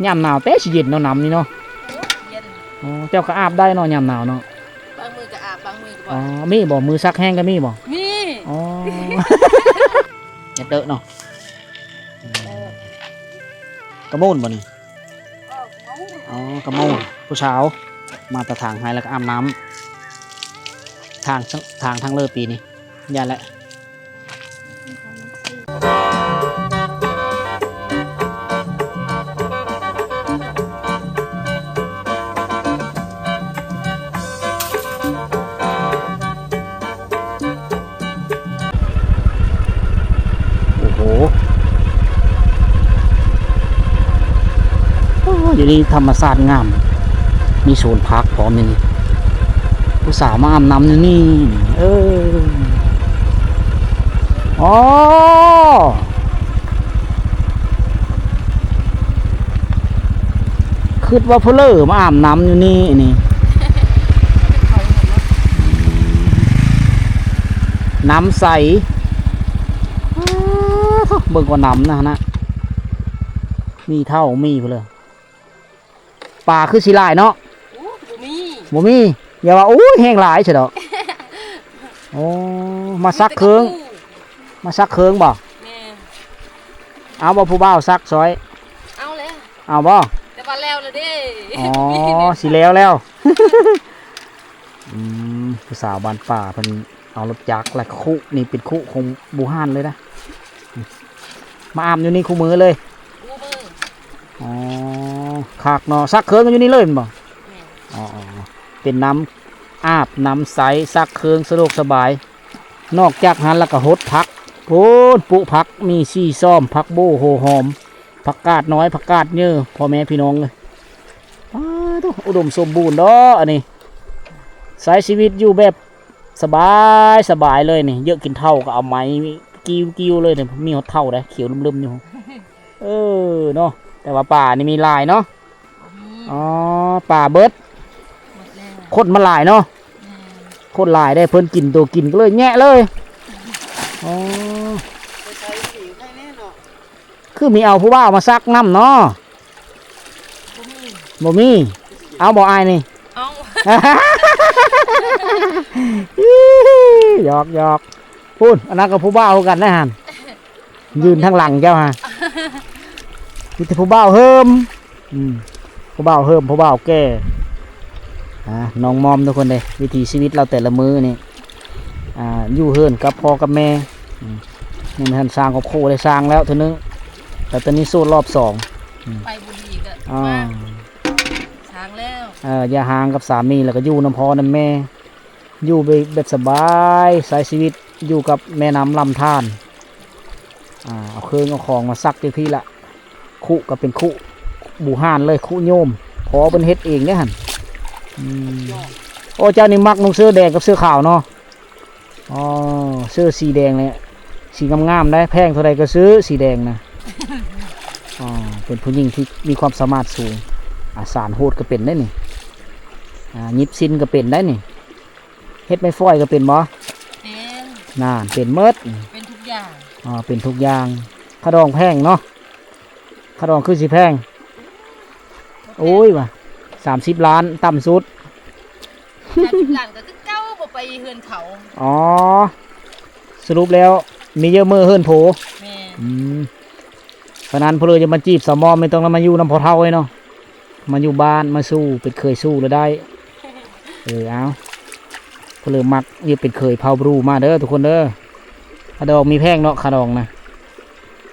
ຍາມໜາວແຕ່ຊິເຢັນເນາະ ນ້ຳນີ້ເນາະ. ເຢັນ. ອໍ ເຈົ້າກໍອາບໄດ້ເນາະ ຍາມໜາວເນາະ. ບາງມື້ກໍອາບ ບາງມື້ກໍບໍ່ອາບ. ອໍ ມີບໍ່? ມື້ຊັກແຮງກໍມີບໍ່? ມີ. ອໍ ເຮັດເດີເນາະ. ກະໂມນບໍ່ນີ້? ອໍ ກະໂມນ. ຜູ້ສາວມາແຕ່ທາງໄຮ່ ແລ້ວກໍອາບນ້ຳ ທາງ ທາງ ທາງເລີປີນີ້ ຢ້ານແຫຼະ. ໂອ້ໂຫ ໂອ້ ຢູ່ນີ້ທຳມະຊາດງາມ ມີສວນຜັກພ້ອມຢູ່ນີ້. ຜູ້ສາວມາອາບນ້ຳຢູ່ນີ້ ເອີ ອໍ ຄິດວ່າຜູ້ເລີມາອາບນ້ຳຢູ່ນີ້ນີ້ ນ້ຳໃສ. ເບິ່ງວ່ານ້ຳນະຫັ້ນນະ ມີເທົ່າມີພຸ້ນເລີຍ. ປາຄືຊິຫຼາຍເນາະ. ໂອ້ ບໍ່ມີ ບໍ່ມີ. ຢ່າວ່າ ໂອ້ຍ ແຮງຫຼາຍຊະດອກ. ໂອ້ ມາຊັກເຄື່ອງ ມາຊັກເຄື່ອງບໍ່? ແມ່ນ. ເອົາບໍ່ ຜູ້ບ່າວຊັກຊ່ອຍ? ເອົາແລ້ວ. ເອົາບໍ່? ແຕ່ວ່າແລ້ວແລ້ວເດ້. ອໍ ຊິແລ້ວແລ້ວ. ອືມ ຜູ້ສາວບ້ານປ່າເພິ່ນເອົາລົດຈັກ ແລະ ຄຸນີ້ເປັນຄຸຂອງບູຮານເລີຍນະ. ມາອາບຢູ່ນີ້ຄູ່ມື້ເລີຍ? ຄູ່ມື້. ອໍ ຄັກເນາະ. ຊັກເຄື່ອງຢູ່ນີ້ເລີຍແມ່ນບໍ່? ແມ່ນ. ອໍ ເປັນນ້ຳອາບ ນ້ຳໃສ ຊັກເຄື່ອງສະດວກສະບາຍ. ນອກຈາກຫັ້ນແລ້ວກໍຫົດຜັກ ພຸ້ນ ປຸຜັກ ມີຊີ້ຊອມ ຜັກໂບ ຫົວຫອມ ຜັກກາດນ້ອຍ ຜັກກາດເຍີ້ ພໍ່ແມ່ພີ່ນ້ອງເອີຍ. ປາດໂທ້ ອຸດົມສົມບູນເນາະ ອັນນີ້ ໃຊ້ຊີວິດຢູ່ແບບສະບາຍ ສະບາຍເລີຍນີ້. ເຍາະກິນເຂົ້າກໍເອົາໄມ້ກິ້ວໆເລີຍນີ້ ມີຮອດເຂົ້າເດ້ ຂຽວລຶ້ມໆຢູ່. ເອີເນາະ ແຕ່ວ່າປານີ້ມີຫຼາຍເນາະ. ອໍ ປາເບິດ ຄົນມາຫຼາຍເນາະ. ຄົນຫຼາຍເດ້ ເພິ່ນກິນໂຕກິນກໍເລີຍແຍະເລີຍ. ອໍ ຄືມີເອົາຜູ້ບ່າວມາຊັກນຳເນາະ. ບໍ່ມີ ບໍ່ມີ. ເອົາບໍ່ອ້າຍນີ້? ເອົາ. ຫຍອກໆ ພຸ້ນ ອັນນັ້ນກໍຜູ້ບ່າວຄືກັນເດ້ຫັ້ນ ຢືນທາງຫຼັງເຈົ້າຫາ ມີແຕ່ຜູ້ບ່າວເຫີມ. ອືມ ຜູ້ບ່າວເຫີມ ຜູ້ບ່າວແກ່. ອ່າ ນ້ອງມອມທຸກຄົນເດ້ ວິຖີຊີວິດລາວແຕ່ລະມື້ນີ້ ອ່າ ຢູ່ເຮືອນກັບພໍ່ກັບແມ່. ອືມ ຍັງບໍ່ທັນສ້າງຄອບຄົວ ໄດ້ສ້າງແລ້ວເທື່ອໜຶ່ງ ແຕ່ຕອນນີ້ໂສດລອບສອງ. ອືມ ໄປບໍ່ດີກໍ ອ່າ ມາສ້າງແລ້ວ. ເອີ ຢ່າຮ້າງກັບສາມີ ແລ້ວກໍຢູ່ນຳພໍ່ນຳແມ່ ຢູ່ແບບ ແບບສະບາຍ ໃຊ້ຊີວິດຢູ່ກັບແມ່ນ້ຳລຳທານ. ອ່າ ເອົາເຄື່ອງເອົາຂອງມາຊັກຢູ່ພີ້ລະ. ຄຸກໍເປັນຄຸບູຮານເລີຍ ຄຸໂຍມ ພໍ່ເພິ່ນເຮັດເອງເດ້ຫັ້ນ. ອືມ ໂອ້ ເຈົ້ານີ້ມັກນຸ່ງເສື້ອແດງກັບເສື້ອຂາວເນາະ. ອໍ ເສື້ອສີແດງແຫຼະ ສີງາມໆໄດ໋ ແພງເທົ່າໃດກໍຊື້ ສີແດງນະ. ອໍ ເປັນຜູ້ຍິງທີ່ມີຄວາມສາມາດສູງ. ອາ ສານໂຫດກໍເປັນໄດ໋ນີ້. ອາ ຫຍິບຊິນກໍເປັນໄດ໋ນີ້. ເຮັດໄມ້ຟອຍກໍເປັນບໍ່? ເປັນ. ນັ້ນ ເປັນໝົດ ເປັນທຸກຢ່າງ. ອໍ ເປັນທຸກຢ່າງ. ຄ່າດອງແພງເນາະ ຄ່າດອງຄືຊິແພງ. ໂອ້ຍ ວ່າສາມສິບລ້ານຕ່ຳສຸດ. ສາມສິບລ້ານກໍຄືເກົ່າ ບໍ່ໄປເຮືອນເຂົາ. ອໍ ສະຫຼຸບແລ້ວມີເຢີເມີເຮືອນໂພ. ແມ່ນ. ອືມ ສະນັ້ນ ຜູ້ເລີຢາກມາຈີບສາວມອມ ນີ້ຕ້ອງໄດ້ມາຢູ່ນຳພໍ່ເຖົ້າເລີຍເນາະ ມາຢູ່ບ້ານ ມາສູ່ເປັນເຂີຍສູ່ລະໄດ້. ເອີ ເອົາ ຜູ້ເລີມັກຢູ່ເປັນເຂີຍເຜົ່າບຣູ ມາເດີທຸກຄົນເດີ. ຄ່າດອງມີແພງເນາະ ຄ່າດອງນະ.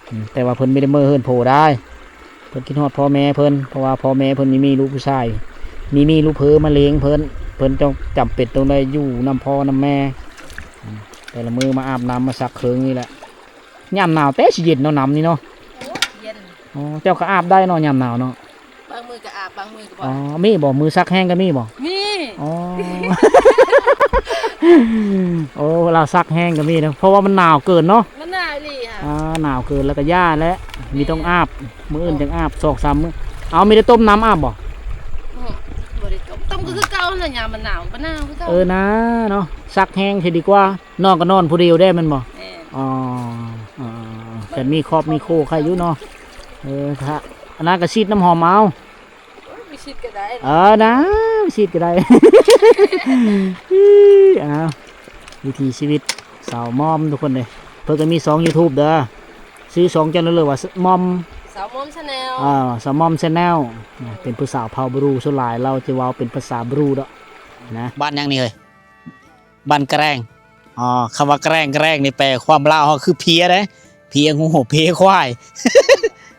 ອືມ ແຕ່ວ່າເພິ່ນບໍ່ໄດ້ເມືອເຮືອນໂພໄດ໋ ເພິ່ນຄິດຮອດພໍ່ແມ່ເພິ່ນ ເພາະວ່າພໍ່ແມ່ເພິ່ນມີ ມີລູກຜູ້ຊາຍ ມີ ມີລູກເພີມາລ້ຽງເພິ່ນ ເພິ່ນຕ້ອງຈຳເປັນຕ້ອງໄດ້ຢູ່ນຳພໍ່ນຳແມ່. ອືມ ແຕ່ລະມື້ມາອາບນ້ຳມາຊັກເຄື່ອງນີ້ແຫຼະ. ຍາມໜາວແຕ່ຊິເຢັນເນາະ ນ້ຳນີ້ເນາະ. ໂອ້ ເຢັນ. ອໍ ເຈົ້າກໍອາບໄດ້ເນາະ ຍາມໜາວເນາະ. ບາງມື້ກໍອາບ ບາງມື້ກໍບໍ່ອາບ. ອໍ ມີບໍ່? ມື້ຊັກແຮງກໍມີບໍ່? ມີ. ອໍ ໂອ້ ລາວຊັກແຮງກໍມີເນາະ ເພາະວ່າມັນໜາວເກີນເນາະ. ມັນໜາວອີ່ຫຼີຫະ. ອ່າ ໜາວເກີນແລ້ວກໍຢ່າແຫຼະ ມີຕ້ອງອາບ ມື້ອື່ນຈັ່ງອາບ ສອງສາມມື້. ເອົາ ມີແຕ່ຕົ້ມນ້ຳອາບບໍ່? ອື ບໍ່ໄດ້ຕົ້ມ ຕົ້ມກໍຄືເກົ່າຫັ້ນແຫຼະ ຍາມມັນໜາວກໍໜາວຄືເກົ່າ. ເອີ ນາເນາະ ຊັກແຮງຊິດີກວ່າ. ນອນກໍນອນຜູ້ດຽວໄດ້ແມ່ນບໍ່? ແມ່ນ. ອໍ ເອີ ແຕ່ມີຄອບມີຄູ່ໃຄຢູ່ເນາະ. ເອີ ຖ້າ ນາກໍສີດນ້ຳຫອມເອົາ. ໂອ້ຍ ໄປສີດກໍໄດ້. ເອີນະ ໄປສີດກໍໄດ້. ອ້າວ ວິຖີຊີວິດສາວມອມທຸກຄົນເດ້. ເພິ່ນກໍມີຊ່ອງຢູທູບເດີ. ຊື່ຊ່ອງເຈົ້ານັ້ນເລີຍວ່າ ມອມ ສາວມອມແຊນແນວ. ອ່າ ສາວມອມແຊນແນວ. ເປັນຜູ້ສາວເຜົ່າບຣູ ສ່ວນຫຼາຍລາວຈະເວົ້າເປັນພາສາບຣູດອກນະ. ບ້ານຫຍັງນີ້ເຮີ້ຍ? ບ້ານແກຣງ. ອໍ ຄຳວ່າແກຣງ ແກຣງນີ້ແປຄວາມລາວເຮົາຄືເພຍເດ້. ເພຍງົວ ເພຍຄວາຍ.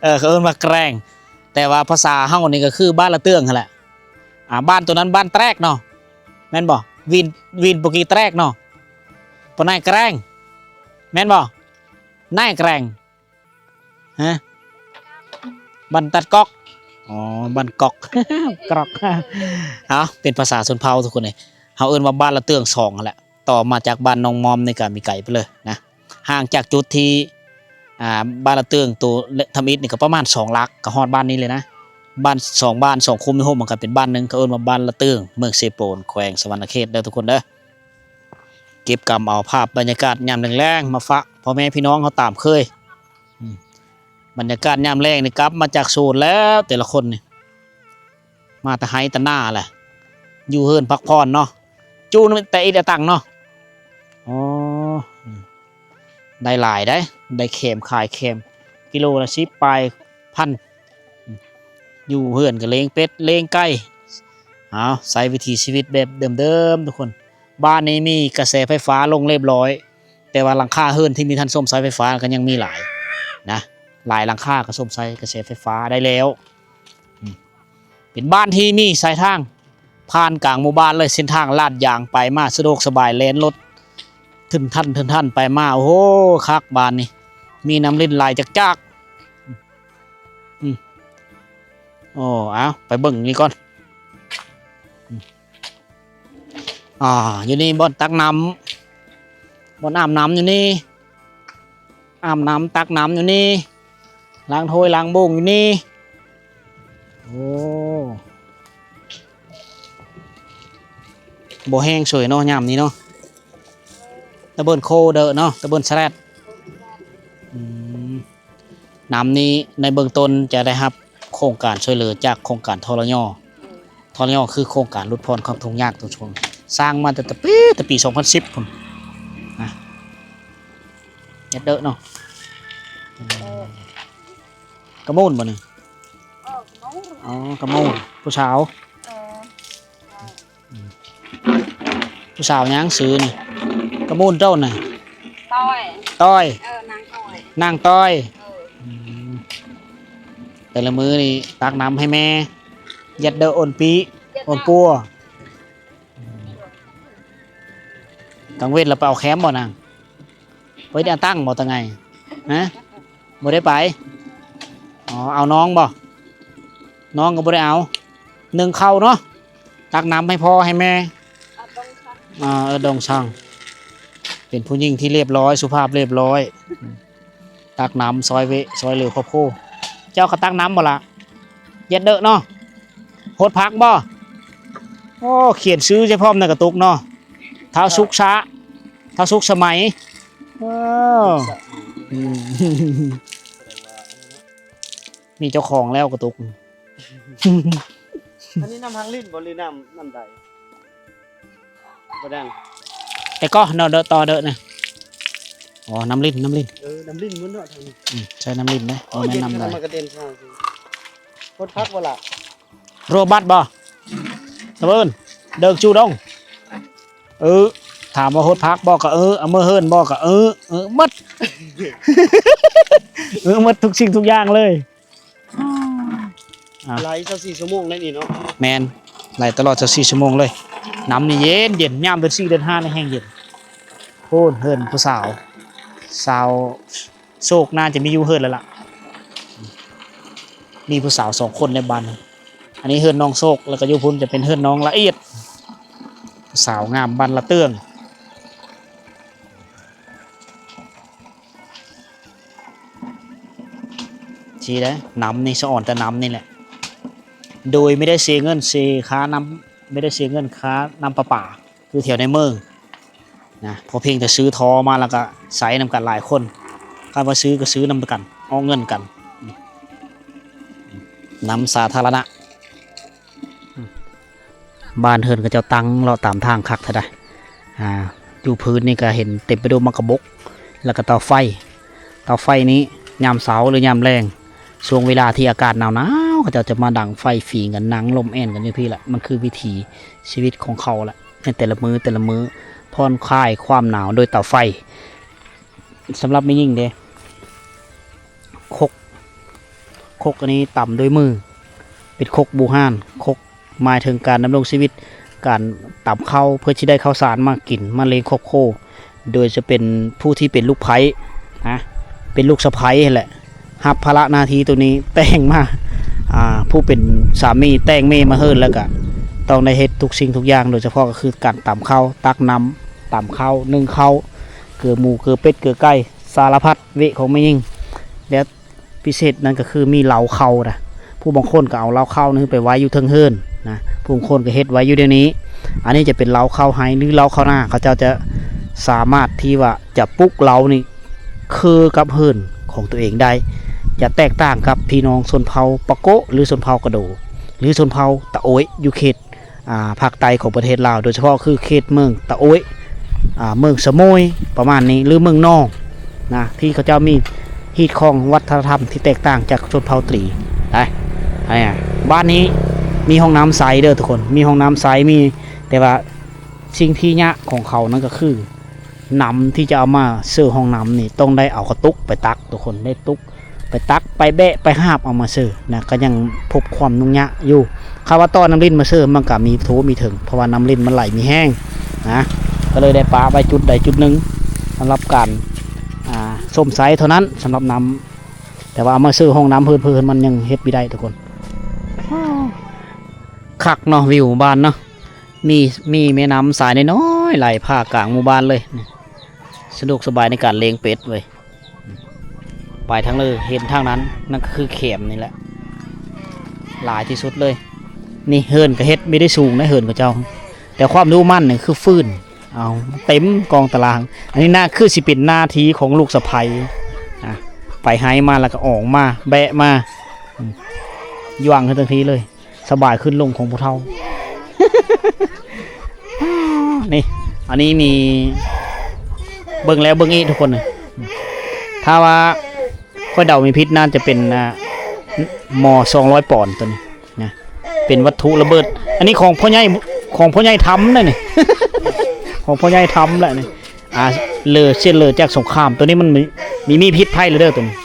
ເອີ ເຂົາເອີ້ນວ່າແກຣງ. ແຕ່ວ່າພາສາເຮົານີ້ກໍຄືບ້ານລະເຕືອງຫັ້ນແຫຼະ. ອ່າ ບ້ານໂຕນັ້ນບ້ານແຕກເນາະ ແມ່ນບໍ່? ວິນ ວິນໂປກີແຕກເນາະ. ປະນາຍແກຣງ ແມ່ນບໍ່? ນາຍແກຣງ ຮະ? ບັນຕັດກອກ. ອໍ ບັນກອກ ກຣອກ. ເອົາ ເປັນພາສາຊົນເຜົ່າທຸກຄົນເອີຍ. ເຮົາເອີ້ນວ່າບ້ານລະເຕືອງສອງຫັ້ນແຫຼະ. ຕໍ່ມາຈາກບ້ານໜອງມອມນີ້ກໍມີໄກໄປເລີຍນະ. ຫ່າງຈາກຈຸດທີ່ ອ່າ ບ້ານລະເຕືອງໂຕທຳອິດນີ້ກໍປະມານສອງຫຼັກ ກໍຮອດບ້ານນີ້ເລີຍນະ. ບ້ານສອງບ້ານສອງຄຸ້ມນີ້ໂຮມມັນກໍເປັນບ້ານໜຶ່ງ ເຂົາເອີ້ນວ່າບ້ານລະເຕືອງ ເມືອງເຊໂປນ ແຂວງສະຫວັນນະເຂດເດີທຸກຄົນເດີ. ເກັບກຳເອົາພາບບັນຍາກາດຍາມແລງໆມາຝາກພໍ່ແມ່ພີ່ນ້ອງເຮົາຕາມເຄີຍ. ອືມ ບັນຍາກາດຍາມແລງນີ້ກັບມາຈາກສວນແລ້ວ ແຕ່ລະຄົນນີ້ ມາແຕ່ໄຮ່ແຕ່ນາແຫຼະ ຢູ່ເຮືອນພັກຜ່ອນເນາະ. ຈູ່ແຕ່ອິດແຕ່ຕັງເນາະ. ອໍ ໄດ້ຫຼາຍໄດ໋ ໄດ້ແຄມ ຂາຍແຄມ ກິໂລລະສິບປາຍພັນ. ຢູ່ເຮືອນກໍລ້ຽງເປັດລ້ຽງໄກ່. ເອົາ ໃຊ້ວິຖີຊີວິດແບບເດີມໆທຸກຄົນ. ບ້ານນີ້ມີກະແສໄຟຟ້າລົງລຽບຮ້ອຍ ແຕ່ວ່າຫຼັງຄາເຮືອນທີ່ມີທັນຊົມໃຊ້ໄຟຟ້າກໍຍັງມີຫຼາຍນະ. ຫຼາຍຫຼັງຄາກໍຊົມໃຊ້ກະແສໄຟຟ້າໄດ້ແລ້ວ. ອືມ ເປັນບ້ານທີ່ມີສາຍທາງຜ່ານກາງໝູ່ບ້ານເລີຍ. ເສັ້ນທາງລາດຢາງໄປມາສະດວກສະບາຍ ແລ່ນລົດທຶນທັນ ທຶນທັນໄປມາ. ໂອ້ໂຫ ຄັກບ້ານນີ້ ມີນ້ຳລິນໄຫຼຈາກໆ. ອືມ ໂອ້ ເອົາ ໄປເບິ່ງນີ້ກ່ອນ. ອືມ ອ່າ ຢູ່ນີ້ບ່ອນຕັກນ້ຳ ບ່ອນອາບນ້ຳຢູ່ນີ້ ອາບນ້ຳຕັກນ້ຳຢູ່ນີ້ ລ້າງຖ້ວຍລ້າງໂບງຢູ່ນີ້. ໂອ້ ບໍ່ແຫ້ງສວຍເນາະ ຍາມນີ້ເນາະ. ຕະເບີນໂຄເດີເນາະ ຕະເບີນສະແລດ. ອືມ ນ້ຳນີ້ໃນເບື້ອງຕົ້ນຈະໄດ້ຮັບໂຄງການຊ່ວຍເຫຼືອຈາກໂຄງການ ທລຍ ທລຍ ຄືໂຄງການຫຼຸດຜ່ອນຄວາມທຸກຍາກທຸກຊົນ. ສ້າງມາຕັ້ງແຕ່ປີ ແຕ່ປີສອງພັນສິບພຸ້ນນະ. ເຮັດເດີເນາະ. ກະມູນບໍ່ນີ້? ອໍ ກະມູນ ຜູ້ສາວ. ອືມ ຜູ້ສາວຫຍັງຊື່ນີ້? ກະມູນເຈົ້ານະ? ຕ້ອຍ ຕ້ອຍ. ເອີ ນາງຕ້ອຍ ນາງຕ້ອຍ. ເອີ ອືມ ແຕ່ລະມື້ນີ້ຕັກນ້ຳໃຫ້ແມ່ ເຮັດເດີ ໂອນປີ ເຮັດເດີ ໂອນປົວ. ອືມ ກາງເວັນລະໄປເອົາແຄມບໍ່ນາງ? ບໍ່ໄດ້ເອົາຕັງບໍ່ຕາໄງ? ຮະ? ບໍ່ໄດ້ໄປ. ອໍ ເອົານ້ອງບໍ່? ນ້ອງກໍບໍ່ໄດ້ເອົາ. ໜຶ້ງເຂົ້າເນາະ ຕັກນ້ຳໃຫ້ພໍ່ໃຫ້ແມ່. ອາ ດອງຊັງ ເອີ ດອງຊັງ ເປັນຜູ້ຍິງທີ່ລຽບຮ້ອຍ ສຸພາບລຽບຮ້ອຍ. ອືມ ຕັກນ້ຳຊ່ອຍເວະ ຊ່ອຍເຫຼືອຄອບຄົວ. ເຈົ້າກໍຕັກນ້ຳບໍ່ລະ? ເຢັດເດີເນາະ. ຫົດຜັກບໍ່? ໂອ້ ຂຽນຊື່ໃສ່ພ້ອມໃນກະຕຸກເນາະ. ທ້າວສຸກຊະ ທ້າວສຸກສະໄໝ. ວ້າວ ອືມ ມີເຈົ້າຂອງແລ້ວກະຕຸກ. ອັນນີ້ນ້ຳຮັງລິ້ນບໍ່ ຫຼືນ້ຳ ນ້ຳໃດ? ບໍ່ດັງ ແຕ່ກໍເນາະ ເດີຕໍ່ເດີນະ. ອໍ ນ້ຳລິ້ນ ນ້ຳລິ້ນ. ເອີ ນ້ຳລິ້ນໝົດເນາະທາງນີ້. ອືມ ໃຊ້ນ້ຳລິ້ນເດ້ ບໍ່ແມ່ນນ້ຳໃດ. ມັນກະເດັນທາງ. ຫົດຜັກບໍ່ລະ? ໂຣບັດບໍ່? ຕະເບີນ ເດີກຈູດອງ. ເອີ ຖາມວ່າຫົດຜັກບໍ່ກະເອີ ເອົາເມືອເຮືອນບໍ່ກະເອີ ເອີໝົດ ເອີໝົດທຸກສິ່ງທຸກຢ່າງເລີຍ. ອ່າ ໄຫຼຊາວສີ່ຊົ່ວໂມງໄດ້ນີ້ເນາະ. ແມ່ນ ໄຫຼຕະຫຼອດຊາວສີ່ຊົ່ວໂມງເລີຍ. ນ້ຳນີ້ເຢັນໆ ຍາມເດືອນສີ່ເດືອນຫ້ານີ້ແຮງເຢັນ. ໂອ້ ເຮືອນຜູ້ສາວ ສາວໂຊກໜ້າຈະມີຢູ່ເຮືອນແລ້ວລະ ມີຜູ້ສາວສອງຄົນໃນບ້ານ. ອັນນີ້ເຮືອນນ້ອງໂຊກ ແລ້ວກໍຢູ່ພຸ້ນຈະເປັນເຮືອນນ້ອງລະອຽດ ສາວງາມບ້ານລະເຕືອງ. ຊີ້ໄດ໋ ນ້ຳນີ້ ສະອອນແຕ່ນ້ຳນີ້ແຫຼະ ໂດຍໄມ່ໄດ້ເສຍເງິນເສຍຄ່ານ້ຳ ໄມ່ໄດ້ເສຍເງິນຄ່ານ້ຳປະປາ ຄືແຖວໃນເມືອງນະ. ພໍພຽງແຕ່ຊື້ທໍ່ມາ ແລ້ວກໍໃຊ້ນຳກັນຫຼາຍຄົນ ຄັນວ່າຊື້ກໍຊື້ນຳກັນ ອອກເງິນກັນ. ນຳສາທາລະນະ. ບ້ານເຮືອນເຂົາເຈົ້າຕັ້ງເລາະຕາມທາງຄັກແທ້ໃດ໋. ອ່າ ຢູ່ພື້ນນີ້ກໍເຫັນເຕັມໄປດ້ວຍໝາກກະບົກ ແລ້ວກໍເຕົາໄຟ. ເຕົາໄຟນີ້ຍາມເຊົ້າ ຫຼື ຍາມແລງ ຊ່ວງເວລາທີ່ອາກາດໜາວໆ ເຂົາເຈົ້າຈະມາດັງໄຟຝິງກັນ ນັ່ງລົມແອນກັນຢູ່ພີ້ແຫຼະ. ມັນຄືວິຖີຊີວິດຂອງເຂົາແຫຼະ ໃນແຕ່ລະມື້ແຕ່ລະມື້ ຜ່ອນຄາຍຄວາມໜາວໂດຍເຕົາໄຟ. ສຳລັບແມ່ຍິງເດ ຄົກ ຄົກອັນນີ້ຕຳດ້ວຍມື ເປັນຄົກບູຮານ. ຄົກໝາຍເຖິງການດຳລົງຊີວິດ ການຕຳເຂົ້າເພື່ອຊິໄດ້ເຂົ້າສານມາກິນ ມາລ້ຽງຄອບຄົວ ໂດຍຈະເປັນຜູ້ທີ່ເປັນລູກໃພ້ນະ ເປັນລູກສະໃພ້ຫັ້ນແຫຼະ ຮັບພາລະໜ້າທີ່ໂຕນີ້. ແຕ່ງມາ ອ່າ ຜູ້ເປັນສາມີແຕ່ງເມມາເຮີ້ນ ແລ້ວກະຕ້ອງໄດ້ເຮັດທຸກສິ່ງທຸກຢ່າງ ໂດຍສະເພາະກໍຄືການຕຳເຂົ້າ ຕັກນ້ຳ ຕຳເຂົ້າ ໜຶ້ງເຂົ້າ ເກືອໝູ ເກືອເປັດ ເກືອໄກ່ ສາລະພັດເວະຂອງແມ່ຍິງ ແລະ ພິເສດນັ້ນກໍຄືມີເລົ້າເຂົ້ານະ. ຜູ້ບາງຄົນກໍເອົາເລົ້າເຂົ້ານີ້ໄປໄວ້ຢູ່ເທິງເຮືອນນະ ຜູ້ບາງຄົນກໍເຮັດໄວ້ຢູ່ດຽວນີ້. ອັນນີ້ຈະເປັນເລົ້າເຂົ້າໄຮ່ ຫຼື ເລົ້າເຂົ້ານາ. ເຂົາເຈົ້າຈະສາມາດທີ່ວ່າຈະປຸກເລົ້ານີ້ຄືກັບເຮືອນຂອງຕົວເອງໄດ້ ຈະແຕກຕ່າງກັບພີ່ນ້ອງຊົນເຜົ່າປາໂກະ ຫຼື ຊົນເຜົ່າກະໂດ ຫຼື ຊົນເຜົ່າຕະໂອ້ຍ ຢູ່ເຂດ ອ່າ ພາກໃຕ້ຂອງປະເທດລາວ ໂດຍສະເພາະຄືເຂດເມືອງຕະໂອ້ຍ ອ່າ ເມືອງສະໂໝຍ ປະມານນີ້ ຫຼື ເມືອງນອງນະ ທີ່ເຂົາເຈົ້າມີຮີດຄອງວັດທະນະທຳທີ່ແຕກຕ່າງຈາກຊົນເຜົ່າຕຣີໄດ໋. ອ່າ ບ້ານນີ້ມີຫ້ອງນ້ຳໃຊ້ເດີທຸກຄົນ ມີຫ້ອງນ້ຳໃຊ້ ມີ ແຕ່ວ່າສິ່ງທີ່ຍາກຂອງເຂົານັ້ນກໍຄື ນ້ຳທີ່ຈະເອົາມາເຊີຫ້ອງນ້ຳນີ້ ຕ້ອງໄດ້ເອົາກະຕຸກໄປຕັກທຸກຄົນ ໄດ້ຕຸກໄປຕັກ ໄປແບະ ໄປຫາບເອົາມາເຊີນະ ກໍຍັງພົບຄວາມຫຍຸ້ງຍາກຢູ່. ຄຳວ່າຕໍ່ນ້ຳລິນມາເຊີ ມັນກໍມີທົ່ວມີເຖິງ ເພາະວ່ານ້ຳລິນມັນໄຫຼມີແຮງນະ ກໍເລີຍໄດ້ປະໄວ້ຈຸດໃດຈຸດໜຶ່ງ ສຳລັບການ ອ່າ ຊົມໃຊ້ເທົ່ານັ້ນ ສຳລັບນ້ຳ. ແຕ່ວ່າເອົາມາເຊີຫ້ອງນ້ຳເພິ່ນ ເພິ່ນ ມັນຍັງເຮັດບໍ່ໄດ້ທຸກຄົນ. ຄັກເນາະ ວິວບ້ານເນາະ. ມີ ມີແມ່ນ້ຳສາຍນ້ອຍໆ ໄຫຼຜ່າກາງໝູ່ບ້ານເລີຍ ສະດວກສະບາຍໃນການລ້ຽງເປັດເວີຍ. ໄປທາງເລີ ເຫັນທາງນັ້ນ ນັ້ນກໍຄືແຄມນີ້ແຫຼະ ຫຼາຍທີ່ສຸດເລີຍ. ນີ້ເຮືອນກໍເຮັດບໍ່ໄດ້ສູງໃດ ເຮືອນເຂົາເຈົ້າ ແຕ່ຄວາມດຸໝັ່ນນີ້ຄືຟືນ ເອົາເຕັມກອງຕາລາງ. ອັນນີ້ໜ້າ ຄືຊິເປັນໜ້າທີ່ຂອງລູກສະໃພ້ ອ່າ ໄປໄຮ່ມາແລ້ວກໍອອກມາແບະມາ ອືມ ຢູ່ຫວ່າງເຮືອນທັງທີເລີຍ. ສະບາຍຂຶ້ນລົງຂອງຜູ້ເຖົ້າ ນີ້ ອັນນີ້ມີ ເບິ່ງແລ້ວເບິ່ງອີກທຸກຄົນ. ຖ້າວ່າຂ້ອຍເດົາບໍ່ຜິດ ໜ້າຈະເປັນ ອ່າ ໝໍສອງຮ້ອຍປອນໂຕນີ້ນະ ເປັນວັດຖຸລະເບີດ. ອັນນີ້ຂອງພໍ່ໃຫຍ່ ຂອງພໍ່ໃຫຍ່ທຳເດ້ນີ້ ຂອງພໍ່ໃຫຍ່ທຳແຫຼະນີ້. ອ່າ ເຫຼືອ ເສດເຫຼືອຈາກສົງຄາມ ໂຕນີ້ມັນມີ ມີ ມີພິດໄພແລ້ວເດີ ໂຕນີ້.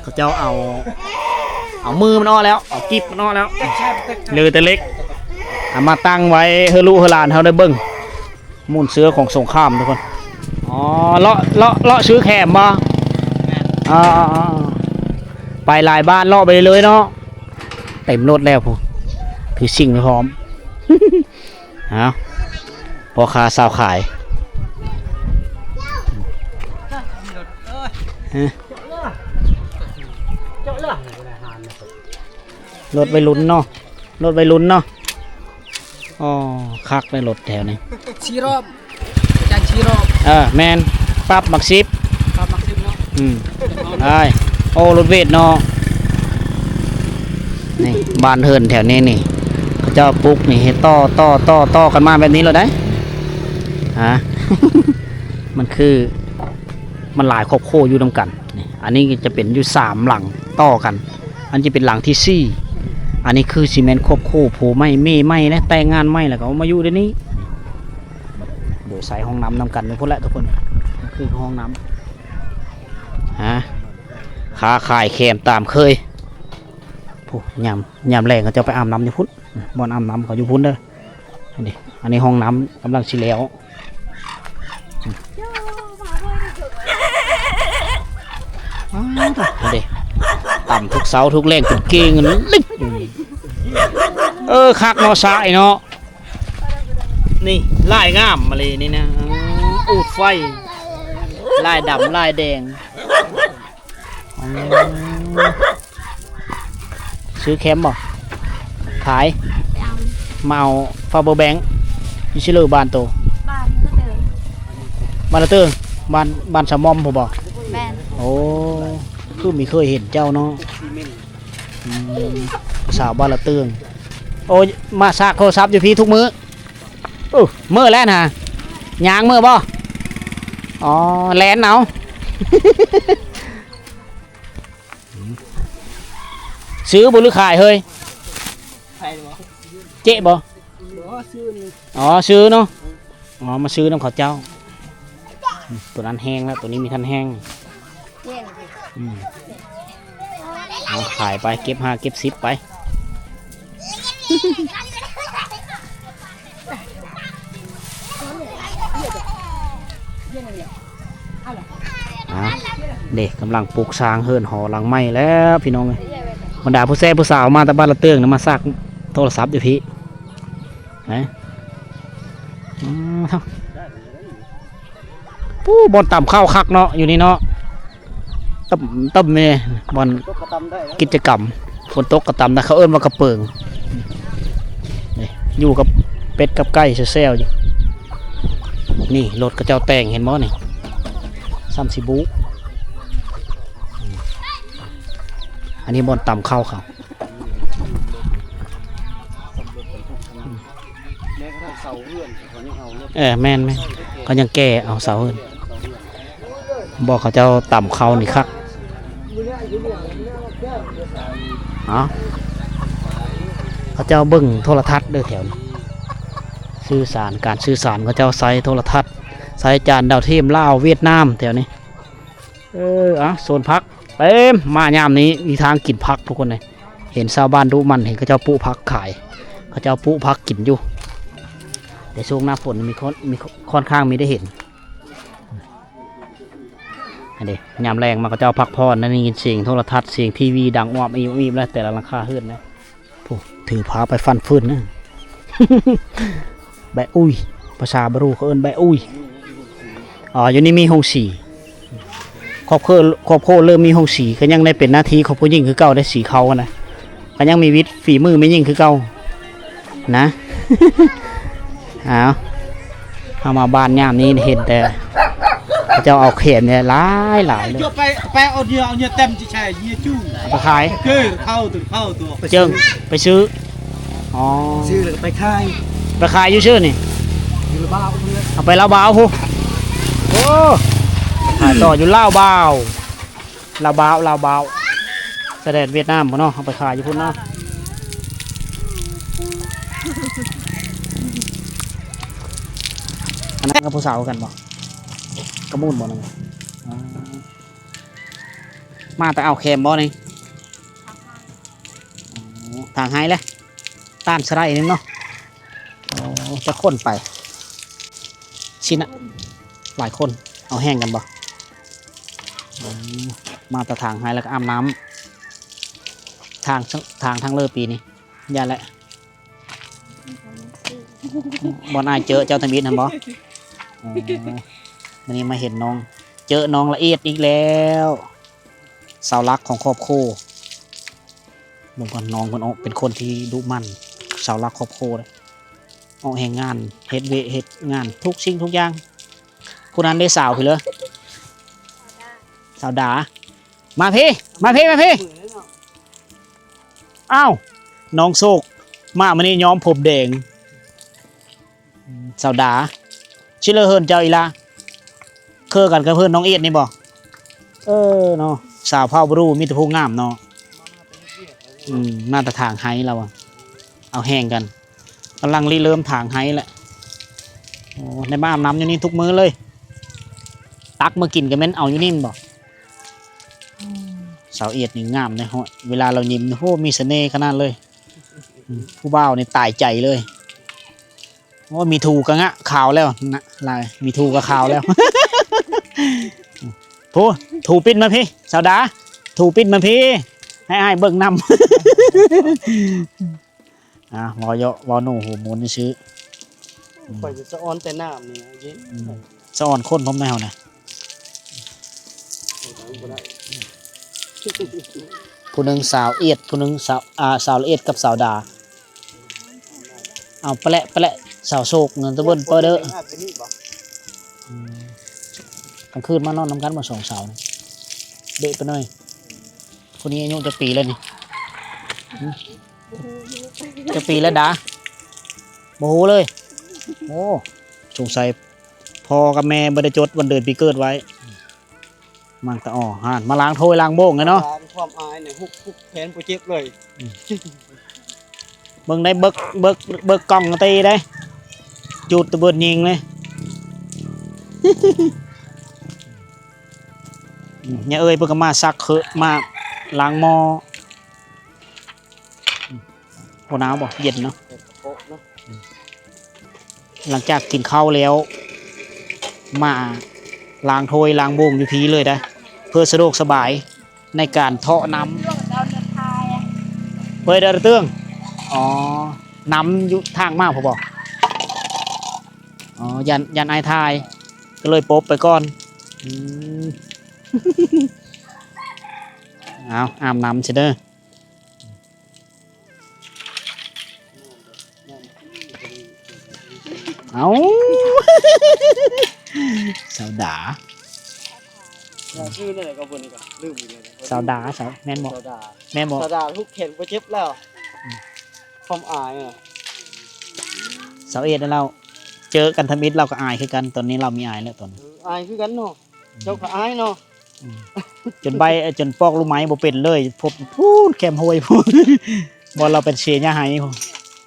ເຂົາເຈົ້າເອົາ ເອົາມືມັນອອກແລ້ວ ເອົາກິບມັນອອກແລ້ວ ເຫຼືອແຕ່ເຫຼັກ ເອົາມາຕັ້ງໄວ້ໃຫ້ລູກໃຫ້ຫຼານເຮົາໄດ້ເບິ່ງ ມູນເຊື້ອຂອງສົງຄາມທຸກຄົນ. ອໍ ເລາະ ເລາະ ເລາະຊື້ແຄມບໍ່? ແມ່ນ ອໍ ໄປຫຼາຍບ້ານເລາະໄປເລີຍເນາະ. ເຕັມລົດແລ້ວພຸ້ນ ຖືຊິງໄປພ້ອມ. ເອົາ ພໍ່ຄ້າຊາວຂາຍ ຮະ ລົດໄວລຸ້ນເນາະ ລົດໄວລຸ້ນເນາະ. ອໍ ຄັກເລີຍລົດແຖວນີ້ ສີ່ຮອບ ຈານສີ່ຮອບ ເອີ ແມ່ນ ປັບໝາກສິບ ປັບໝາກສິບເນາະ. ອືມ ໄດ້ ໂອ້ ລົດເວດເນາະ. ນີ້ ບ້ານເຮືອນແຖວນີ້ນີ້ ເຂົາເຈົ້າປຸກນີ້ ເຮັດຕໍ່ ຕໍ່ ຕໍ່ ຕໍ່ກັນມາແບບນີ້ໂລດໄດ໋ ຮະ ມັນຄື ມັນຫຼາຍຄອບຄົວຢູ່ນຳກັນ. ນີ້ ອັນນີ້ຈະເປັນຢູ່ສາມຫຼັງຕໍ່ກັນ ອັນນີ້ຈະເປັນຫຼັງທີສີ່. ອັນນີ້ຄືຊິແມ່ນຄອບຄົວຜົວໃໝ່ ເມໃໝ່ ແລະ ແຕ່ງງານໃໝ່ ແລ້ວກໍເອົາມາຢູ່ໃນນີ້ ໂດຍໃຊ້ຫ້ອງນ້ຳນຳກັນພຸ້ນແຫຼະທຸກຄົນ. ຄືຫ້ອງນ້ຳ ຮະ ຄ້າຂາຍແຄມຕາມເຄີຍ. ຜູ້ ຍາມ ຍາມແລງເຂົາເຈົ້າໄປອາບນ້ຳຢູ່ພຸ້ນ ບ່ອນອາບນ້ຳເຂົາຢູ່ພຸ້ນເດີ. ອັນນີ້ ອັນນີ້ຫ້ອງນ້ຳກຳລັງຊິແລ້ວ. ອ້າວ ເດ້ ຕຳທຸກເຊົ້າທຸກແລງເປັນເກັ່ງເລີຍ. ເອີ ຄັກເນາະ ສາຍເນາະ. ນີ້ ລາຍງາມມາເລີຍນີ້ນະ ອູດໄຟ ລາຍດຳລາຍແດງ. ອືມ ຊື້ແຄມບໍ່? ຂາຍ ໄປເອົາ ມາເອົາ power bank ຢູ່ໃສເລີ ບ້ານໂຕ? ບ້ານລະເຕີ ບ້ານລະເຕີ ບ້ານ ບ້ານສະໝອມພຸ້ນບໍ່? ແມ່ນ. ໂອ້ ຄືມີເຄີຍເຫັນເຈົ້າເນາະ. ອືມ ສາວບ້ານລະເຕີງ. ໂອ້ຍ ມາຊາກໂທລະສັບຢູ່ພີ້ທຸກມື້. ເອີ ເມື່ອແລ້ວນະ ຍ່າງເມື່ອບໍ່? ອໍ ແລ່ນເອົາ. ຊື້ບໍ່ ຫຼືຂາຍເຮີ້ຍ? ຂາຍບໍ່? ເຈະບໍ່? ບໍ່ ຊື້ນີ້. ອໍ ຊື້ເນາະ. ອໍ ມາຊື້ນຳເຂົາເຈົ້າ. ໂຕນັ້ນແຫ້ງແລ້ວ ໂຕນີ້ມີທັນແຫ້ງ. ອືມ ເອົາຂາຍໄປ ເກັບຫ້າເກັບສິບໄປ. ອ່າ ເດ້ ກຳລັງປຸກສ້າງເຮືອນຫໍຫຼັງໃໝ່ແລ້ວພີ່ນ້ອງເອີຍ. ບັນດາຜູ້ແຊຜູ້ສາວມາແຕ່ບ້ານລະເຕີງນະ ມາຊາກໂທລະສັບຢູ່ພີ້. ນະ ອືມ ປູ້ ບ່ອນຕຳເຂົ້າຄັກເນາະ ຢູ່ນີ້ເນາະ. ຕຳ ຕຳແມ່ ບ່ອນກິດຈະກຳ ຝົນຕົກກໍຕຳໄດ້ ເຂົາເອີ້ນວ່າກະເປິງ. ນີ້ ຢູ່ກັບເປັດກັບໄກ່ແຊວໆຢູ່. ນີ້ ລົດເຂົາເຈົ້າແຕ່ງ ເຫັນບໍ່ນີ້ ຊ່ຳຊິບຸ. ອັນນີ້ບ່ອນຕຳເຂົ້າເຂົາ. ແມ້ກະທັ້ງເສົາເຮືອນເຂົາຍັງເອົາລົດ ເອີ ແມ່ນໆ ເຂົາຍັງແກ່ເອົາເສົາເຮືອນ. ບໍ່ ເຂົາເຈົ້າຕຳເຂົ້ານີ້ຄັກ. ເອົາ ເຂົາເຈົ້າເບິ່ງໂທລະທັດເດີແຖວນີ້ ສື່ສານ ການສື່ສານເຂົາເຈົ້າໃຊ້ໂທລະທັດ ໃຊ້ຈານດາວທຽມລາວຫວຽດນາມແຖວນີ້. ເອີ ອ່ະ ໂຊນຜັກເຕັມ ມາຍາມນີ້ມີທາງກິນຜັກທຸກຄົນເລີຍ. ເຫັນຊາວບ້ານດຸໝັ່ນ ເຫັນເຂົາເຈົ້າປູກຜັກຂາຍ ເຂົາເຈົ້າປູກຜັກກິນຢູ່. ແຕ່ຊ່ວງໜ້າຝົນມີຄົນ ມີ ຄ່ອນຂ້າງມີໄດ້ເຫັນ. ອັນນີ້ ຍາມແລງມາເຂົາເຈົ້າພັກຜ່ອນ ໄດ້ຍິນສຽງໂທລະທັດ ສຽງທີວີດັງອວບອີບໆ ແລ້ວແຕ່ລະຫຼັງຄາເຮືອນນະ. ໂອ້ ຖືພາໄປຟັນຟືນນະ ແບະອຸຍ ພາສາບຣູເຂົາເອີ້ນແບະອຸຍ. ອໍ ຢູ່ນີ້ມີໂຮງສີ ຄອບຄົວ ຄອບຄົວເລີ່ມມີໂຮງສີ ກໍຍັງໄດ້ເປັນໜ້າທີ່ຂອງຜູ້ຍິງຄືເກົ່າໄດ໋ ສີເຂົາຫັ້ນນະ ກໍຍັງມີວິດຝີມືແມ່ຍິງຄືເກົ່ານະ. ອ້າວ ເຮົາມາບ້ານຍາມນີ້ເຫັນແຕ່ເຂົາເຈົ້າເອົາແຄມນີ້ຫຼາຍໆເລີຍ. ໄປ ໄປເອົາເຫຍື່ອ ເອົາເຫຍື່ອເຕັມຊິໃສ່ເຫຍື່ອຈູ້ ເອົາໄປຂາຍ. ເອີ ເຂົາຕົວ ເຂົາຕົວ ເຈີ ໄປຊື້. ອໍ ຊື້ແລ້ວກໍໄປຂາຍ ໄປຂາຍຢູ່ຊື່ນີ້ ຢູ່ລາວບາວພຸ້ນ ເອົາໄປລາວບາວພຸ້ນ. ໂອ້ ຂາຍຕໍ່ຢູ່ລາວບາວ ລາວບາວ ລາວບາວ ຊາຍແດນຫວຽດນາມພຸ້ນເນາະ ເອົາໄປຂາຍຢູ່ພຸ້ນເນາະ. ອັນນັ້ນກັບຜູ້ສາວຄືກັນບໍ່? ກະມູນບໍ່ນັ້ນ? ອໍ ມາແຕ່ເອົາແຄມບໍ່ນີ້? ອໍ ທາງໄຮແຫຼະ ຕ້ານສະໄລໜຶ່ງເນາະ. ອໍ ຈັກຄົນໄປຊິນະ? ຫຼາຍຄົນ ເອົາແຮງກັນບໍ່? ອືມ ມາແຕ່ທາງໄຮແລ້ວກໍອາບນ້ຳ ທາງ ທາງ ທາງເລີປີນີ້ ຢ່າແຫຼະ. ບ່ອນອ້າຍເຈີເຈົ້າທຳອິດຫັ້ນບໍ່? ອໍ ມື້ນີ້ມາເຫັນນ້ອງ ເຈີນ້ອງລະອຽດອີກແລ້ວ ເສົາຫຼັກຂອງຄອບຄົວ. ເບິ່ງກ່ອນ ນ້ອງເພິ່ນອອກເປັນຄົນທີ່ດຸໝັ່ນ ເສົາຫຼັກຄອບຄົວເດ້ ອອກແຮງງານ ເຮັດວຽກເຮັດງານທຸກສິ່ງທຸກຢ່າງ. ຜູ້ນັ້ນເດ້ ສາວພີ້ເລີ ສາວດາ ມາພີ້ ມາພີ້ ມາພີ້. ອ້າວ ນ້ອງໂຊກ ມາມື້ນີ້ຍ້ອມຜົມແດງ. ສາວດາ ຊິເລີເຮືອນເຈົ້າອີ່ຫຼ້າ ຄືກັນກັບເຮືອນນ້ອງເອດນີ້ບໍ່? ເອີເນາະ ສາວເຜົ່າບຣູມີແຕ່ຜູ້ງາມເນາະ. ອືມ ມາແຕ່ທາງໄຮລາວ ເອົາແຮງກັນ ກຳລັງລິເລີ່ມທາງໄຮແຫຼະ. ໂອ້ ໄດ້ມາອາບນ້ຳຢູ່ນີ້ທຸກມື້ເລີຍ ຕັກມາກິນກໍແມ່ນເອົາຢູ່ນີ້ແມ່ນບໍ່? ສາວເອດນີ້ງາມເດ້ ເວລາລາວຍິ້ມນີ້ ໂອ້ ມີສະເໜ່ຂະໜາດເລີຍ. ອືມ ຜູ້ບ່າວນີ້ຕາຍໃຈເລີຍ. ໂອ້ ມີທູກະງະຂາວແລ້ວນະ ລາຍ ມີທູກະຂາວແລ້ວ. ຜູ້ ທູປິດມາພີ້ ສາວດາ ທູປິດມາພີ້ ໃຫ້ອ້າຍເບິ່ງນຳ. ອ່າ ເວົ້າເຍາະ ເວົ້າໜູຫູມູນຊື່ໆ. ອືມ ຂ້ອຍຈະສະອອນແຕ່ນ້ຳນີ້ນະ ເຢັນ. ອືມ ສະອອນຄົນພ້ອມໃນເຮົານະ. ຜູ້ໜຶ່ງສາວເອດ ຜູ້ໜຶ່ງສາວ ອ່າ ສາວລະເອດກັບສາວດາ. ເອົາ ປະແລະ ປະແລະ ສາວໂຊກເງິນຕະເບິ່ນເປີເດີ. ອືມ ກາງຄືນມານອນນຳກັນບໍ່ ສອງສາວນີ້ ເບະໄປໜ້ອຍ. ຜູ້ນີ້ອາຍຸຈັກປີແລ້ວນີ້? ຈັກປີແລ້ວດາ? ບໍ່ຮູ້ເລີຍ. ໂອ້ ສົງໄສພໍ່ກັບແມ່ບໍ່ໄດ້ຈົດວັນເດືອນປີເກີດໄວ້. ມັນກະ ອໍ ຫັ້ນ ມາລ້າງຖ້ວຍລ້າງໂບກແຫຼະເນາະ. ຄວາມອາຍນີ້ ຮຸກ ຮຸກແຂນບໍ່ເຈັບເລີຍ. ອືມ ເບິ່ງໄດ້ ເບິກ ເບິກ ເບິກກ້ອງຕີໄດ້ ຈູດຕະເບີດຍິງເລີຍ. ອືມ ຍາເອີຍເພິ່ນກະມາຊັກເຄີ ມາລ້າງໝໍ້. ບໍ່ໜາວບໍ່? ເຢັນເນາະ. ເອີ ກະໂປະເນາະ. ອືມ ຫຼັງຈາກກິນເຂົ້າແລ້ວ ມາລ້າງຖ້ວຍລ້າງໂບງຢູ່ພີ້ເລີຍໄດ໋ ເພື່ອສະດວກສະບາຍໃນການເທາະນ້ຳ. ເຮີ້ຍ ດາວເຕີງ. ອໍ ນ້ຳຢູ່ທາງມາພຸ້ນບໍ່? ອໍ ຢ້ານ ຢ້ານອ້າຍຖ່າຍ ກະເລີຍປົບໄປກ່ອນ. ອືມ ເອົາ ອາບນ້ຳຊະເດີ. ເອົາ ສາວດາ ຊື່ແນວໃດກະບໍ່ນີ້ກະລືມອີກແລ້ວ. ສາວດາ ສາວ ແມ່ນບໍ່? ສາວດາ ແມ່ນບໍ່? ສາວດາ ຮຸກແຂນບໍ່ເຈັບແລ້ວ. ອືມ ຄວາມອາຍອະ ຊາວເອັດແລ້ວ ເຈີກັນທຳອິດລາວກະອາຍຄືກັນ. ຕອນນີ້ລາວມີອາຍແລ້ວຕອນນີ້. ເອີ ອາຍຄືກັນເນາະ. ເຈົ້າກະອາຍເນາະ. ອືມ ຈົນໃບ້ ຈົນປອກລູກໄມ້ບໍ່ເປັນເລີຍ ພົບພຸ້ນແຄມຫ້ວຍພຸ້ນ ບ່ອນລາວໄປເຊຍຫຍ້າໄຮ່ພຸ້ນ.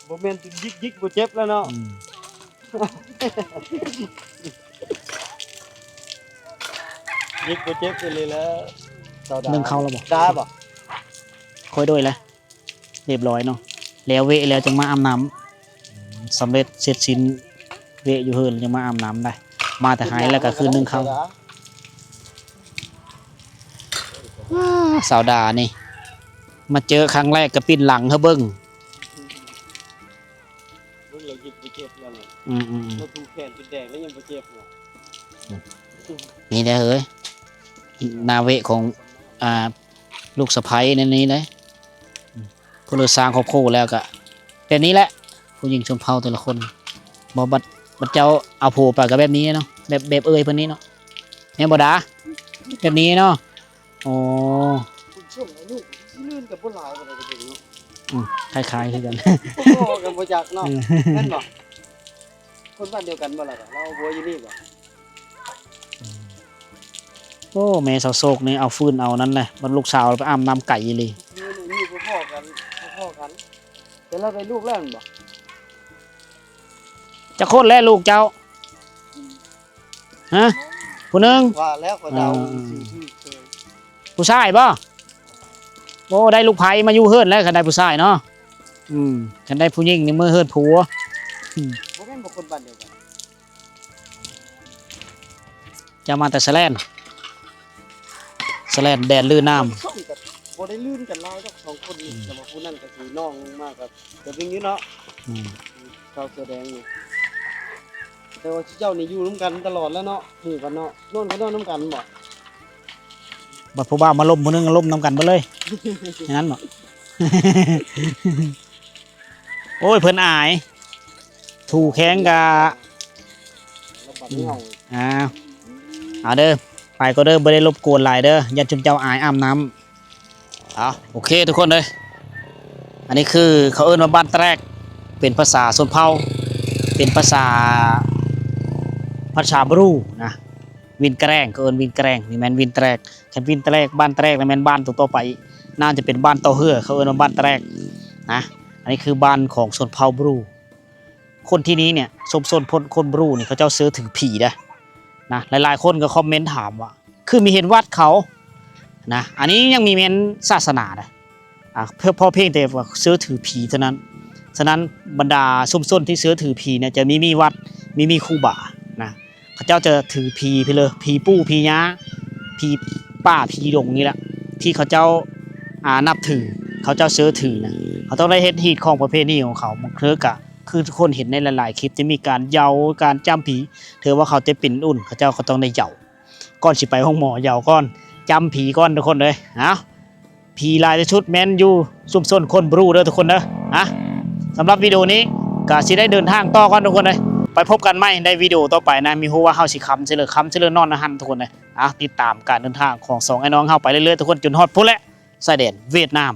ບໍ່ແມ່ນຈິກໆບໍ່ເຈັບແລ້ວເນາະ. ອືມ ຢິກບໍ່ເຈັບອີ່ຫຼີແລ້ວ. ສາວດາ ໜຶ້ງເຂົ້າແລ້ວບໍ່? ດາບໍ່? ຄ່ອຍໂດຍແລ້ວ. ຮຽບຮ້ອຍເນາະ ແລ້ວເວະແລ້ວຈຶ່ງມາອາບນ້ຳ. ສຳເລັດເສັດສິ້ນ ເວະຢູ່ເຮືອນຈຶ່ງມາອາບນ້ຳໄດ້. ມາແຕ່ໄຮ່ແລ້ວກະຄືໜຶ້ງເຂົ້າ. ວ້າ ສາວດານີ້ ມາເຈີຄັ້ງແລກກະປິ່ນຫຼັງໃຫ້ເບິ່ງ. ເບິ່ງແລ້ວຍິກບໍ່ເຈັບແລ້ວນະ. ອືມໆໆ ລາວຖືແຂນຈົນແດງແລ້ວຍັງບໍ່ເຈັບເນາະ. ນີ້ແຫຼະເອີຍ ໜ້າເວະຂອງ ອ່າ ລູກສະໃພ້ແນວນີ້ເດ້. ຜູ້ເລີຍສ້າງຄອບຄົວແລ້ວກະແບບນີ້ແຫຼະ ຜູ້ຍິງຊົນເຜົ່າແຕ່ລະຄົນ. ບໍ່ ບັດ ບັດເຈົ້າເອົາຜົວໄປກະແບບນີ້ເນາະ ແບບ ແບບເອີຍເພິ່ນນີ້ເນາະ. ແມ່ນບໍ່ດາ? ແບບນີ້ເນາະ. ອໍ ຄົນຊ່ວງອາຍຸຊິລື່ນກັນບໍ່ຫຼາຍປານໃດເດ້ເນາະ. ອືມ ຄ້າຍໆຄືກັນ ພໍໆກັນບໍ່ຈັກເນາະ. ເອີ ແມ່ນບໍ່? ຄົນບ້ານດຽວກັນບໍ່ລະ? ລາວເອົາຜົວຢູ່ນີ້ບໍ່? ອືມ ໂອ້ ແມ່ສາວໂຊກນີ້ເອົາຟືນເອົານັ້ນແຫຼະ ບັດລູກສາວໄປອາບນ້ຳໄກອີ່ຫຼີ. ຄືອາຍຸພໍໆກັນ ພໍໆກັນ ແຕ່ລາວໄດ້ລູກແລ້ວແມ່ນບໍ່? ຈັກຄົນແລ້ວລູກເຈົ້າ? ຮະ ຜູ້ໜຶ່ງ ວ່າແລ້ວຂ້ອຍເດົາ ເອີ ຊື່ໆ ຜູ້ຊາຍບໍ່? ໂອ້ ໄດ້ລູກໃພ້ມາຢູ່ເຮືອນແລ້ວ ຄັນໄດ້ຜູ້ຊາຍເນາະ. ອືມ ຄັນໄດ້ຜູ້ຍິງນີ້ເມືອເຮືອນຜົວ. ອືມ ບໍ່ແມ່ນບໍ່ຄົນບ້ານດຽວກັນ. ເຈົ້າມາແຕ່ສະແລນ ສະແລນແດນລື່ນນ້ຳ. ບໍ່ໄດ້ລື່ນກັນຫຼາຍດອກສອງຄົນນີ້. ອືມ ແຕ່ວ່າຜູ້ນັ້ນກະຄືນ້ອງມາກະ ກະເປັນຢູ່ເນາະ. ອືມ ຂາວເສື້ອແດງນີ້ ແຕ່ວ່າເຈົ້ານີ້ຢູ່ນຳກັນຕະຫຼອດແລ້ວເນາະ ໝູ່ກັນເນາະ. ນອນກະນອນນຳກັນບໍ່? ບັດຜູ້ບ່າວມາລົມຜູ້ໜຶ່ງ ລົມນຳກັນເບິດເລີຍ ຢ່າງນັ້ນບໍ່? ໂອ້ຍ ເພິ່ນອາຍ ຖູແຂ້ງກະ ອືມ ເອົາ ເອົາເດີ ໄປກ່ອນເດີ ບໍ່ໄດ້ລົບກວນຫຼາຍເດີ ຢ້ານຊຸມເຈົ້າອາຍອາບນ້ຳ. ເອົາ ໂອເຄທຸກຄົນເອີຍ ອັນນີ້ຄືເຂົາເອີ້ນວ່າບ້ານແຕກ ເປັນພາສາຊົນເຜົ່າ ເປັນພາສາ ພາສາບຣູນະ. ວິນແກຣງ ເຂົາເອີ້ນວິນແກຣງ ນີ້ແມ່ນວິນແຕກ. ຄັນວິນແຕກ ບ້ານແຕກ ແລ້ວແມ່ນບ້ານໂຕຕໍ່ໄປ ໜ້າຈະເປັນບ້ານຕໍ່ເຮືອ ເຂົາເອີ້ນວ່າບ້ານແຕກນະ. ອັນນີ້ຄືບ້ານຂອງຊົນເຜົ່າບຣູ. ຄົນທີ່ນີ້ເນຍ ຊຸມຊົນຄົນບຣູນີ້ ເຂົາເຈົ້າເຊື່ອຖືຜີເດ້ນະ. ຫຼາຍໆຄົນກໍຄອມເມັນຖາມວ່າ ຄືມີເຫັນວັດເຂົານະ ອັນນີ້ຍັງມີແມ່ນສາສະໜານະ. ອ່າ ເພາະ ເພາະພຽງແຕ່ວ່າເຊື່ອຖືຜີເທົ່ານັ້ນ. ສະນັ້ນ ບັນດາຊຸມຊົນທີ່ເຊື່ອຖືຜີເນຍ ຈະມີ ມີວັດ ມີ ມີຄູບານະ. ເຂົາເຈົ້າຈະຖືຜີໄປເລີຍ ຜີປູ່ ຜີຍ່າ ຜີປ່າ ຜີດົງນີ້ແຫຼະ ທີ່ເຂົາເຈົ້າ ອ່າ ນັບຖື ເຂົາເຈົ້າເຊື່ອຖືນະ. ເຂົາຕ້ອງໄດ້ເຮັດຮີດຄອງປະເພນີຂອງເຂົາ. ບາງເທື່ອກະຄືທຸກຄົນເຫັນໃນຫຼາຍໆຄລິບ ຈະມີການເຍົາ ການຈ້ຳຜີ. ເທື່ອວ່າເຂົາຈະເປັນອຸ່ນ ເຂົາເຈົ້າກໍຕ້ອງໄດ້ເຍົາ. ກ່ອນຊິໄປໂຮງໝໍ ເຍົາກ່ອນ ຈ້ຳຜີກ່ອນທຸກຄົນເອີຍ. ເອົາ ຜີຫຼາຍທີ່ສຸດແມ່ນຢູ່ຊຸມຊົນຄົນບຣູເດີທຸກຄົນເດີ. ອ່ະ ສຳລັບວິດີໂອນີ້ກະຊິໄດ້ເດີນທາງຕໍ່ກ່ອນທຸກຄົນເອີຍ. ໄປພົບກັນໃໝ່ໃນວິດີໂອຕໍ່ໄປນະ. ມີຮູ້ວ່າເຮົາຊິຄ້ຳໃສເລີ ຄ້ຳໃສເລີ ນອນນະຫັ້ນທຸກຄົນເອີຍ. ອ່ະ ຕິດຕາມການເດີນທາງຂອງສອງອ້າຍນ້ອງເຮົາໄປເລື້ອຍໆທຸກຄົນ ຈົນຮອດພຸ້ນແຫຼະ ຊາຍແດນຫວຽດນາມ.